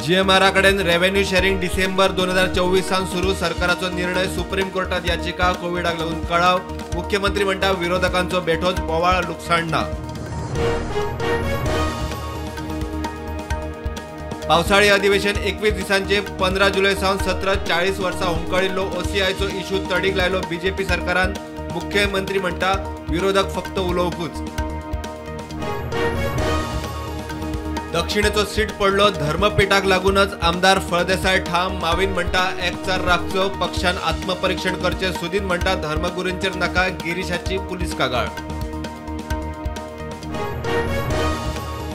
जीएमआरा कडेन revenue sharing डिसेंबर 2024 सावन सुरू, सरकाराचो निर्णय। सुप्रीम कोर्टात याचिका, कोविडाक लागून कळाव। मुख्यमंत्री म्हणटा विरोधकांचो बेठोच बोवाळ, लुकसाण ना। पावसाळी अधिवेशन 21 दिसांचे 15 जुलय सावन सत्र। 40 वर्सां हुमकळिल्लो ओसीआयचो इश्यू तडीक लायलो बीजेपी सरकारान। मुख्यमंत्री म्हणटा विरोधक फक्त उलोवकूच। दक्षिणेचो सीट पडलो धर्मपीठाक लागूनच, आमदार फळदेसाय ठाम। माविन म्हणटा एकचार राखचो, पक्षान आत्मपरीक्षण करचें। सुदीन म्हणटा धर्मगुरूंचेर नाका, गिरीशाची पुलीस कागाळ।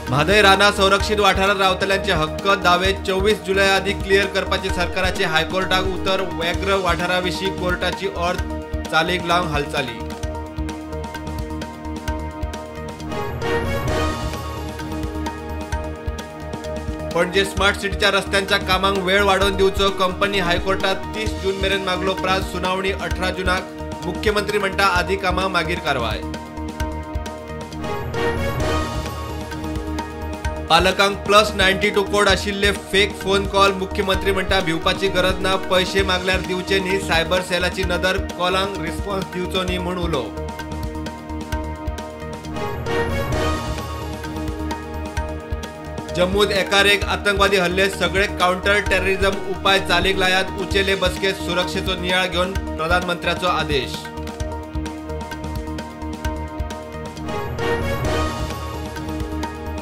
म्हादय रानां संरक्षीत वाठारांत रावतल्यांचे हक्क दावे 24 जुलय आदी क्लियर करपाचे सरकाराचे हायकोर्टाक उतर। व्याघ्र वाठारा विशीं कोर्टाची ऑर्द चालीक लावंक हालचाली। पणजे स्मार्ट सिटीच्या रस्त्यांच्या कामांक वेळ वाडोवन दिवचो, कंपनी हायकोर्टात 30 जून मेरेन मागलो प्रास। सुनावणी 18 जुनाक। मुख्यमंत्री म्हणटा आदी कामां मागीर कारवाय। पालकांक +92 कोड आशिल्ले फेक फोन कॉल। मुख्यमंत्री म्हणटा भिवपाची गरज ना, पैशे मागल्यार दिवचे न्ही, सायबर सेलाची नदर, कॉलांक रिस्पॉन्स दिवचो न्ही म्हूण उलो। जम्मूत एकार एक आतंकवादी हल्ले, सगळे काउंटर टेररिझम उपाय चालीक लायात। उचेले बसकेत सुरक्षेचो नियाळ घेवन प्रधानमंत्र्याचो आदेश।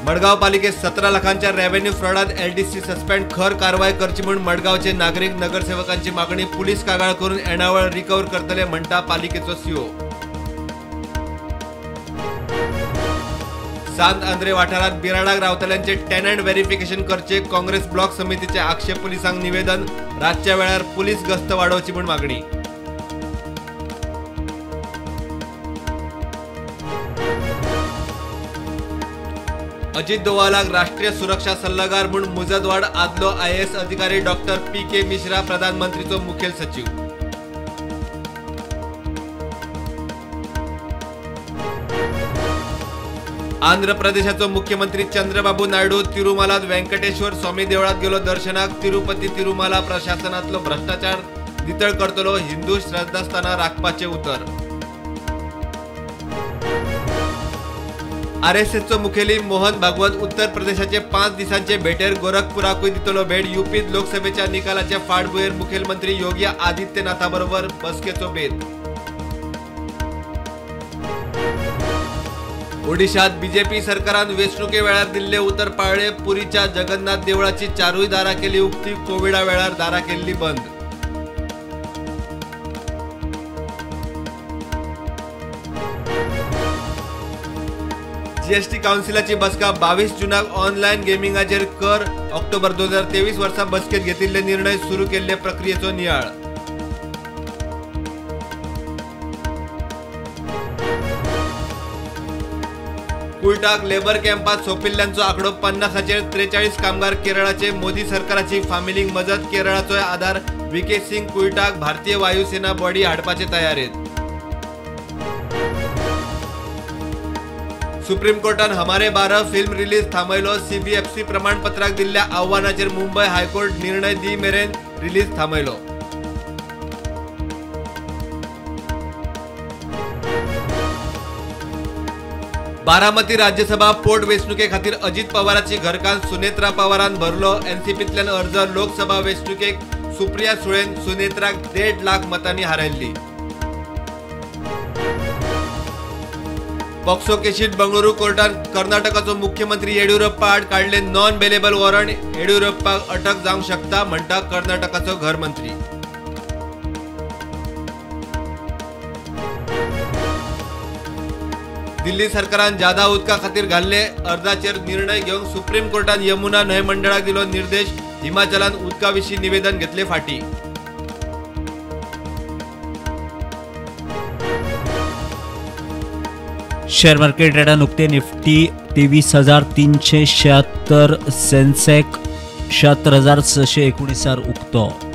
मडगांव पालिकेत 17 लाखांच्या रेव्हेन्यू फ्रॉडात एलडीसी सस्पेंड, खर कारवाय करची म्हूण मडगांवचे नागरीक नगरसेवकांची मागणी। पुलीस कागाळ करून येणावळ रिकवर करतले म्हणटा पालिकेचो सीओ। सांत आंद्रे वाठारात बिराडाक रावतल्यांचे टेनंट व्हेरिफिकेशन करचे, काँग्रेस ब्लॉक समितीचे आक्षेप। पुलिसांक निवेदन, रातच्या वेळार पुलीस गस्त वाडोवची म्हूण मागणी। अजित डोवालाक राष्ट्रीय सुरक्षा सल्लागार म्हूण मुजतवाड, आदलो आयएएस अधिकारी डॉक्टर पी.के. मिश्रा प्रधानमंत्रीचो मुखेल सचीव। आंध्र प्रदेशाचो मुख्यमंत्री चंद्रबाबू नायडू तिरुमालात वेंकटेश्वर स्वामी देवळात गेलो दर्शनाक। तिरुपती तिरुमाला प्रशासनातलो भ्रष्टाचार नितळ करतलो, हिंदू श्रद्धास्थानां राखपाचें उतर। आरएसएसचो मुखेली मोहन भागवत उत्तर प्रदेशाचे 5 दिसांचे भेटेर गोरखपुराकूय दितलो भेट। युपीत लोकसभेच्या निकालाचे फाटभुंयेर मुखेलमंत्री योगी आदित्यनाथा बरोबर बसकेचो बेत। ओडिशात बीजेपी सरकारान वेंचणुके वेळार दिल्ले उतर पाळ्ळे। पुरीच्या जगन्नाथ देवळाची 4 दारां केली उक्ती, कोविडा वेळार दारां केल्ली बंद। जीएसटी काउन्सिलाची बसका 22 जुनाक ऑनलायन गेमिंगाचेर कर। ऑक्टोबर 2023 वर्सा बसकेत घेतिल्ले निर्णय, सुरू केल्ले प्रक्रियेचो नियाळ। कुलटाक लेबर कॅम्पात सोंपिल्ल्यांचो आंकडो 50चेर, 43 कामगार केरळाचे। मोदी सरकाराची फामिलींक मजत, केरळाचोय आदार। व्ही.के. सिंग कुलटाक भारतीय वायुसेना बॉडी हाडपाचे तयारेत। सुप्रीम कोर्टान हमारे 12 फिल्म रिलीज थांबयलो। सीबीएफसी प्रमाणपत्राक दिल्ल्या आव्हानाचेर मुंबय हायकोर्ट निर्णय दी मेरेन रिलीज थांबयलो। बारामती राज्यसभा पोट वेंचणुके खातीर अजित पवाराची घरकान्न सुनेत्रा पवारान भरलो एनसीपींतल्यान अर्ज। लोकसभा वेंचणुकेक सुप्रिया सुळेन सुनेत्राक 1.5 लाख मतांनी हारयल्ली। पॉक्सो केशीत बंगळुरू कोर्टान कर्नाटकाचो मुख्यमंत्री येडियुरप्पा आड काडले नॉन बेलेबल वॉरंट। येडियुरप्पाक अटक जावंक शकता म्हणटा कर्नाटकाचो घरमंत्री। दिल्ली सरकारान जादा उदका खातीर घाल्ले अर्जाचेर निर्णय घेवंक सुप्रीम कोर्टान यमुना न्हंय मंडळाक दिलो निर्देश। हिमाचलान उदका विशीं निवेदन घेतले फाटी। शेअर मार्केट रेटान उक्ते निफ्टी 23,376, सेन्सेक्स 76,619 उक्तो।